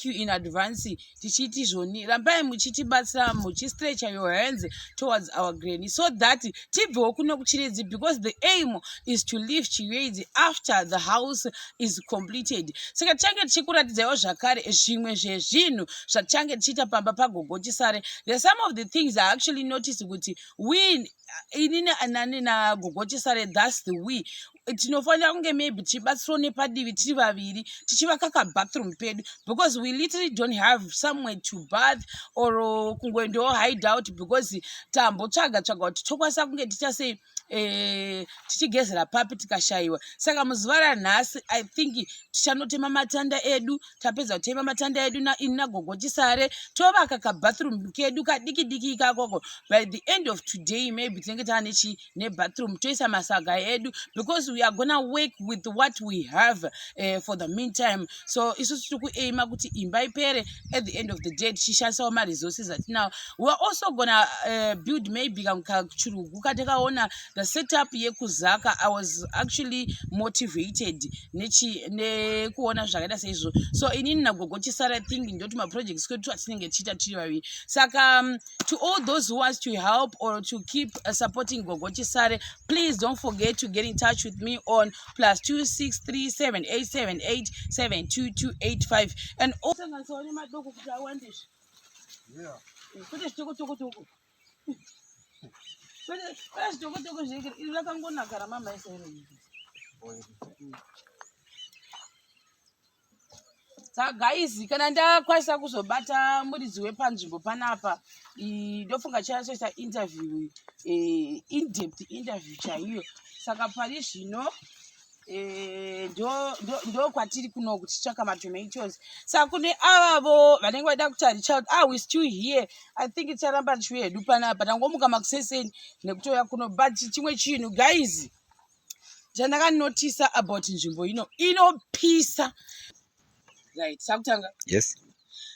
You in advance tichiti zvoni rambai muchitibatsira, muchistretcha your hands towards our granny so that tibvewo kuno kuChiredzi, because the aim is to leave Chiredzi after the house is completed. Saka tichange tichikuratidzaiwo zvakare zvimwe zvezvinhu zvatichange tichiita pamba paGogo Chisare. The some of the things I actually notice kuti we, inini nani naGogo Chisare, that's the we, tinofanira kunge maybe tichibatsirawo nepadivi tiri vaviri tichivaka kabathroom pedu, because we literally don't have somewhere to bath or kungoendawo hide out, because tambotsvaga tsvaga kuti tokwanisa kunge ticha sei, tichigezera papi, tikashayiwa. Saka muzuva ranhasi I think tichanotema matanda edu. Tapedza kutema matanda edu ini naGogo Chisare, tovaka kabathroom kedu kadiki diki ikakoko. By the end of today maybe tinenge taane chi nebathroom, toisa masaga edu, because we are gonna work with what we have for the meantime. So isusu tiri kuaima kuti imba ipere at the end of the day tichishandisawo maresources atinawo. We are also gonna build maybe kachirugu katakaona, the setup yekuzaka. I was actually motivated nekuona zvakaita seizvo. So inini naGogo Chisara, think ndoti maprojects kwedu atinenge tichiita tiri vaviri. Saka to all those who wants to help or to keep supporting Gogo Chisare, please don't forget to get in touch with me on +263 787 872 285 and sanganisawo nemadoko kuti awandizve, kwete zvitokotokotoko, kwete zvitokotoko zvekere. Iri rakangonaka ramamaisa iro. Saka guys, kana ndakwanisa kuzobata muridzi wepanzvimbo panapa, ndofunga chaisoita interview, in-depth interview chaiyo. Saka pari zvino ndo kwatiri kuno tichitsvaka matomatoes. Saka kune avavo vanenge vaida kuti reach out, ah, we still here. I think ticharamba tichiuya hedu panapa. Tangomuka makuseseni nekutouya kuno. But chimwe chinhu, guys, chandakanotisa about nzvimbo ino, inopisa. Right, sakutanga. Yes.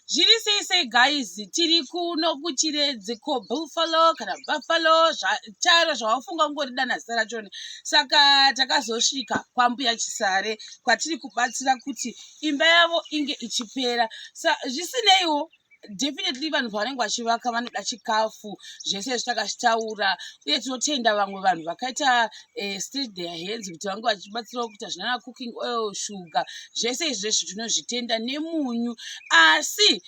Zviri sei sei, guys? Tiri kuno kuChiredzi ko Buffalo kana Buffalo, charo zvawafunga kungoridana zita rachoni. Saka takazosvika kwambuya Chisare kwatiri kubatsira kuti imba yavo inge ichipera. Sa zvisineiwo, definitely vanhu pavanenge vachivaka vanoda chikafu, zvese zvitakazvitaura. Uye tinotenda vamwe vanhu vakaita stretch their hands kuti vange vachibatsirawo kuita zvinana cooking oil, shuga, zvese izvezvi tinozvitenda, nemunyu. Asi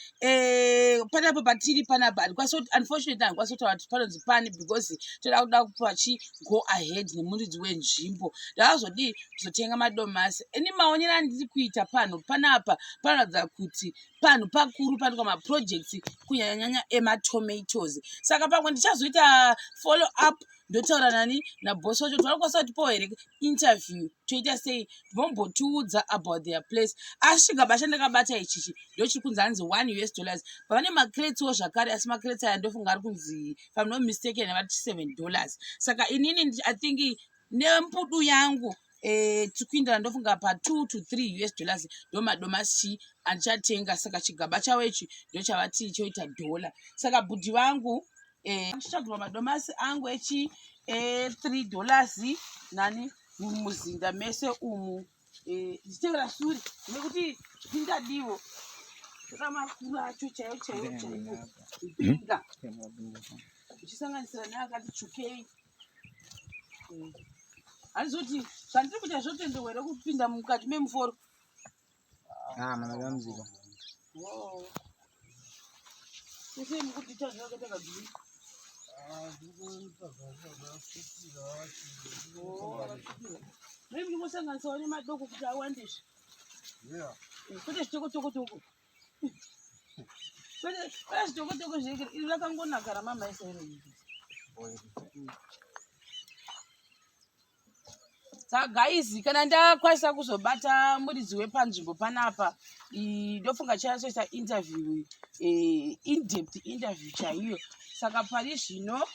panapa patiri panapa handikwanisi, unfortunately handikwanisi kutaura kuti panonzi pani, because toda kuda kupa chi go ahead nemuridzi wenzvimbo. Ndakazodii kuzotenga madomasi. Ini maonero andiri kuita panhu panapa, panoratidza kuti panhu pakuru panoitwa maprojects, kunyanyanyanya ematomatoes. Saka pamwe ndichazoita follow up, ndotaura nani nabosi wacho kuti vanokwanisa kutipawo here interview, toita sei, vombotiudza about their place. Asi chigaba chandakabata ichichi ndochiri kunzi hanzi $1. Pavane macrateswo zvakare, asi macrates aya ndofunga ari kunzi, if I'm not mistaken, vati $7. Saka inini I think nembudu yangu tiri kuindira ndofunga pa2 to 3 US dollars ndo madomasi andichatenga. Saka chigaba chavo ichi ndochavati choita dhola. Saka bhudhi vangu, ndichitsvagirwa madomasi angu echi e$3 nani mumuzinda mese umu, ndichitevera sure nekuti pindadiwo toda makuru acho chaiwo chaiwo chaiwo mpinga, uchisanganisira neakati tsvukei. Handizoti zvandiri kuita zvotenderwa here kupinda mukati memuforo? Ah, mana kamzika. Wow. Sese mukuti zvakaita kagiri. Maybe ndingosanganisawo nemadoko kuti awandizve, kwete zvitokotokotoko, kwete zvitokotoko zvekere. Iri rakangonaka ramamaisa iro. Saka guys, kana ndakwanisa kuzobata muridzi wepanzvimbo panapa, ndofunga chaisoita interview, in-depth interview chaiyo. Saka pari zvino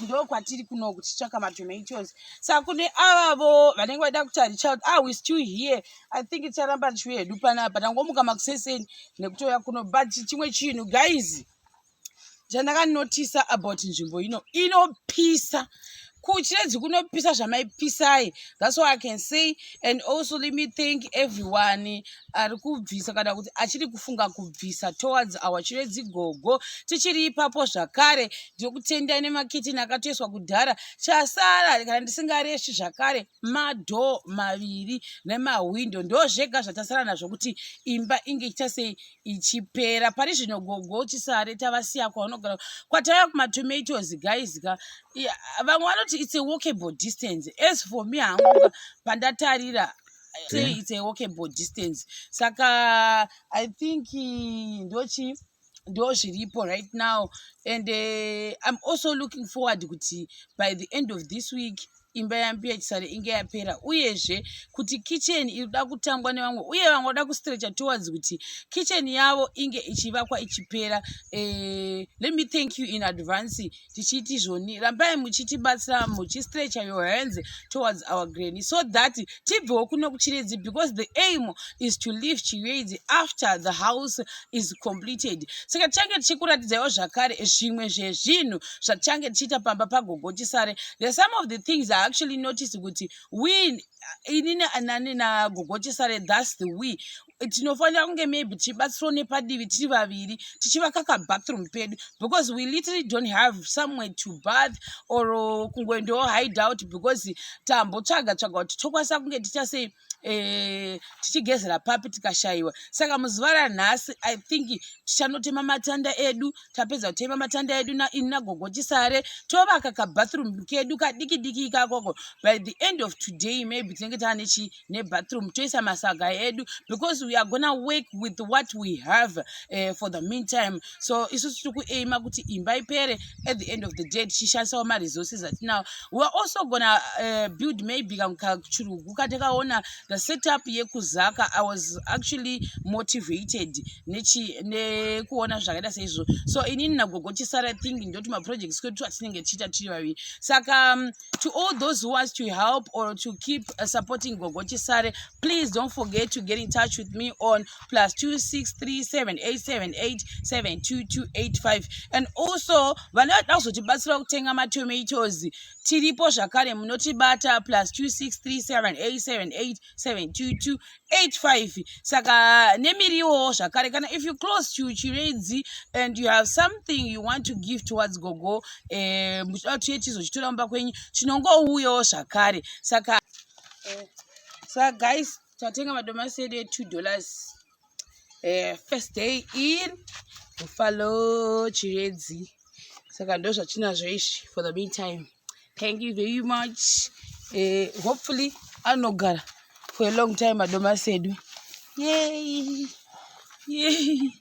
ndo kwatiri kuno tichitsvaka matomatoes. Saka kune avavo vanenge vaida kuti reach out, ah, we still here. I think ticharamba tichiuya hedu panapa. Tangomuka makuseseni nekutouya kuno. But chimwe chinhu, guys, chandakanotisa about nzvimbo ino, inopisa. KuChiredzi kunopisa zvamaipisai. That's what I can say. And also let me thank everyone ari kubvisa kana kuti achiri kufunga kubvisa towards our Chiredzi gogo. Tichiri ipapo zvakare, ndinokutendai nemakitini akatoiswa kudhara. Chasara, kana ndisingareshi zvakare, madoor maviri nemahwindo, ndo zvega zvatasara nazvo kuti imba inge ichiita sei, ichipera. Pari zvino gogo Chisare tavasiya kwavanogara. Kwatauya kumatomatoes, guys ka, vamwe vanoti it's a walkable distance. As for me hangu, pandatarira, say it's a walkable distance. Saka I think ndochi ndo zviripo right now. And I'm also looking forward kuti by the end of this week imba yaMbuya Chisare inge yapera, uyezve kuti kitchen iri kuda kutangwa nevamwe, uye vamwe vada kustretcha towards kuti kitchen yavo inge ichivakwa ichipera. Let me thank you in advance, tichiti zvoni rambai muchitibatsira, muchistretcha your hands towards our granny so that tibvewo kuno kuChiredzi, because the aim is to leave Chiredzi after the house is completed. Saka tichange tichikuratidzaiwo zvakare zvimwe zvezvinhu zvatichange tichiita pamba pagogo Chisare. There, some of the things I actually notice kuti we, inini nani nagogo Chisare, that's the we, tinofanira kunge maybe tichibatsirawo nepadivi tiri vaviri, tichivaka kabathroom pedu, because we literally don't have somewhere to bath or kungoendawo hide out, because tambotsvaga tsvaga kuti tokwanisa kunge ticha sei, tichigezera papi, tikashayiwa. Saka muzuva ranhasi I think tichanotema matanda edu. Tapedza kutema matanda edu ini nagogo Chisare, tovaka kabathroom kedu kadiki diki ikakoko. By the end of today maybe tinenge taane chi nebathroom, toisa masaga edu, because we are gonna work with what we have for the meantime. So isusu tiri kuaima kuti imba ipere at the end of the day, tichishandisawo maresources atinawo. We are also gonna build maybe kachirugu katakaona, the setup yekuzaka. I was actually motivated nekuona zvakaita seizvo. So inini nagogo Chisara, think ndoti maprojects kwedu atinenge tichiita tiri vaviri. Saka to all those who wants to help or to keep supporting gogo Chisare, please don't forget to get in touch with me on +263 787 872 285. And also vanoda kuzotibatsira kutenga matomatoes, tiripo zvakare, munotibata +263 787 872 285. Saka nemiriwo zvakare, kana if you close to Chiredzi and you have something you want to give towards gogo, muchida kuti tiye tizochitora mumba kwenyu, tinongouyawo zvakare. Saka guys, tatenga madomasi edu e$2. First day in Buffalo, Chiredzi. Saka ndo zvatinazvo izvi for the meantime. Thank you very much. Hopefully anogara for a long time madomasi edu. Yay, yay.